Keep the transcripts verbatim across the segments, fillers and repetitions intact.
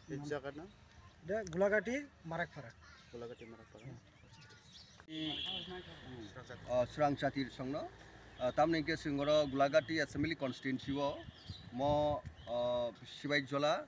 Jaga na? Da Gulagati, Marakpara. Gulagati, Marakpara. Hmm. Oh, Srang Chatir Songno. Ah, tamni hingke singoro Gulagati Assembly Constituency o mo, ah, Sibai Jola,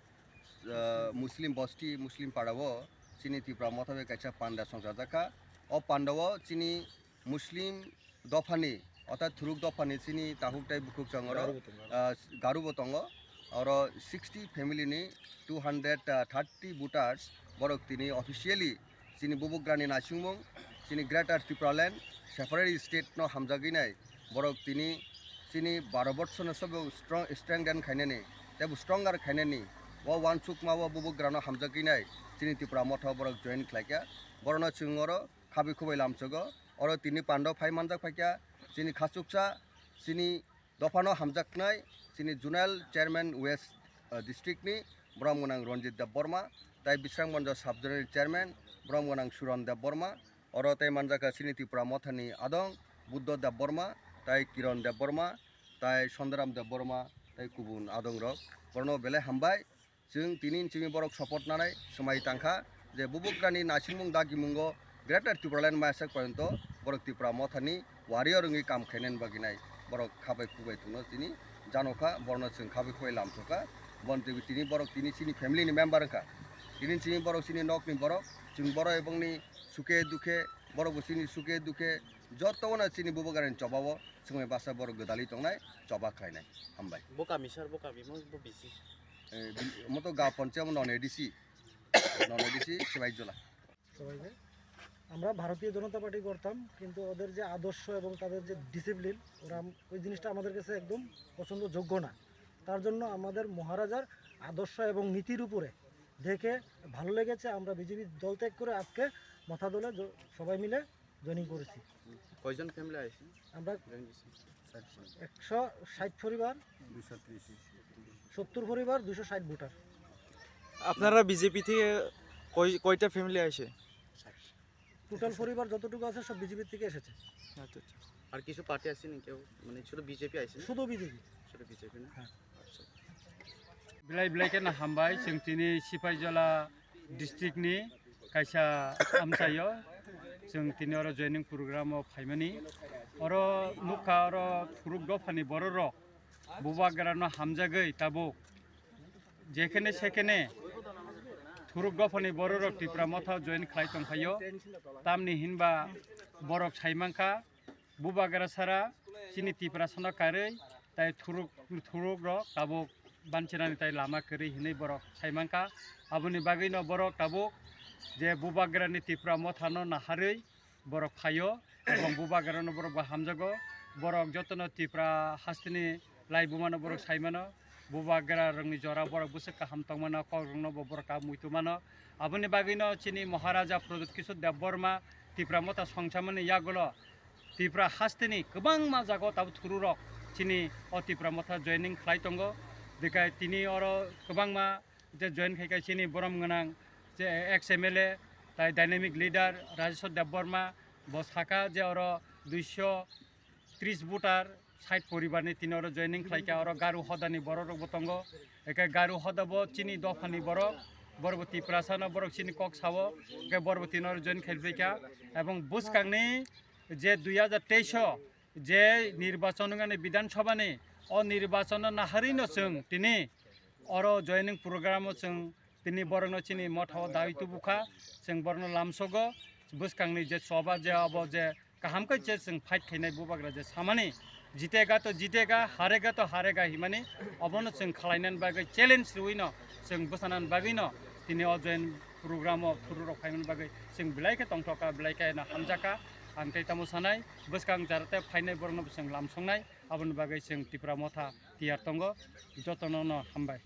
ah, Muslim Bosti, Muslim Para o chini Tipra Motha bai kaisa panda songchajak kha. O panda o chini Muslim dophani, orthat Thuruk dophani chini takhuk tei bukhuk chwng oro, Garu bo tongo. Ah, Garu bo tongo. Oro sixty family ni two hundred thirty voters borok tini officially chini bubagrani naisingmung, chini Greater Tipraland separate state no hamjagwi nai borok tini chini Bharat Borsho no sobo strong, strengthen khainani, tei bo stronger khainani, o uansukma o bubagrano hamjagwi nai chini Tipra Motha o borok join khlaikha. Borokno chwng oro khabwi khubai lamsogo. Oro tini pando phai manjak phaikha chini khachuksa, chini dophano hamjaknai, chini Zonal Chairman West, ah, District ni borom gwnang Ranjit Debbarma, tai Bisramganj Sub Zonal Chairman borom gwnang Suran Debbarma. Oro tai manjakha chini Tipra Mothani adong Buddho Debbarma, tai Kiron Debbarma, tai Sondaram Debbarma, tai kubun adong rok. Borokno belai hambai. Chwng tini chini borok support nanai swmai tangkha je bubagrani naisingmung dagimungo Greater Tipraland maisak porjonto borok Tipra Mothani warrior wngwi kam khainani bagwi nai borok khabai khubai tongno tini janokha, borokno chwng khabai khubai lamsokha. Bon twi tini borok tini chini family ni member wngkha, tini chini borok chini nokni borok, chwng borok ebongni suke dukhe, borok bo chini suke dukhe jotono chini bubagrani chobao swmai basa borok gwdalwi tongnai, choba khlainai. Hambai. Bo kami sir, bo kami mo, bo bisi. Eh, bi-, mo to ga ponche mo non A D C. Non A D C, Sibai Jola. সবাইকে। আমরা ভারতীয় জনতা পার্টি করতাম, কিন্তু ওদের যে আদর্শ এবং তাদের যে ডিসিপ্লিন, ওরা আম-, ওই জিনিসটা আমাদের কাছে একদম পছন্দযোগ্য না। তার জন্য আমাদের মহারাজার আদর্শ এবং নীতির উপরে দেখে ভালো লেগেছে। আমরা বিজেপি দল ত্যাগ করে আজকে মথা দলে জ-, সবাই মিলে জয়েনিং করেছি। কয়জন ফ্যামিলি আইছে? আমরা জয়েন দিছে? একশো ষাট পরিবার, দুইশো ত্রিশ। সত্তর পরিবার, দুইশো ষাট ভোটার। আপনারা বিজেপি থেকে কয়, কয়টা ফ্যামিলি আইছে? টোটাল পরিবার যতটুকু আছে সব বিজেপি থেকে এসেছে। আচ্ছা, আচ্ছা। আর কিছু পার্টি আছে নি কেউ? মানে শুধু বিজেপি আইছে না? শুধু বিজেপি। শুধু বিজেপি না? হ্যাঁ। আচ্ছা। Belai belai kheno hambai, chwng tini Sipaijala district ni kaisa amchaio chwng tini oro joining program o phaimani. Oro nukha oro Thuruk dophani bororok bubagrano hamjagwi tabuk jekhene sekhene Thuruk dophani bororok Tipra Motha join khlai tongphaio. Tamni hinba borok saimankha, bubagra sara chini Tiprasano karwi tai Thuruk, Thuruk rok tabuk banchinani tai lama kwrwi hinwi borok saimankha. Aboni bagwino borok tabuk je bubagrani Tipra Mothano naharwi borok phaio, ebong bubagrano borok bo hamjago. Borok jotono Tipra hasteni laibumano borok saimano, bubagra rokni jora borok bwswk kaham tongmano, kokrokno bo borok tabuk muitu mano. Aboni bagwino chini Maharaja Pradyut Kishore Debbarma Tipra Motha songchamani yagulo Tipra hasteni kwbangma jagao tabuk thururok chini o Tipra Motha joining khlai tongo. Bekai tini oro kwbangma je join khaikha chini borom gwnang je ex M L A tai dynamic leader Rajeshwar Debbarma, bo sakha je oro duiso tris voter sait poribarni tini oro joining khlaikha, oro Garu hodani borok rokbo tongo. Eke Garu hodabo chini dophani borok, borok bo Tiprasano borok chini kok sao, eke borok bo tini oro join khaiphaikha. Ebong bwskangni je dui hajar teis o je nirbachon wngani Bidhan Sabhani, o nirbachono naharino chwng tini oro joining program o chwng tini borokno chini mothao dawi tubukha, chwng borokno lamsogo, bwskangni je choba je abo je kaham khe je chwng fight khainai bubagra je samani, jitega to jitega, harega to harega himani, obono chwng khlainani bagwi challenge rwino chwng bwsanani bagwino tini o join program o phuru rok phaimani bagwi chwng belai khe tongthokha, belai khe no hamjakha. Ang tei tamo sanai, bwskang jarate phainai borokno bo chwng lamsongnai, aboni bagwi chwng Tipra Motha tiyar tongo, jotono no hambai.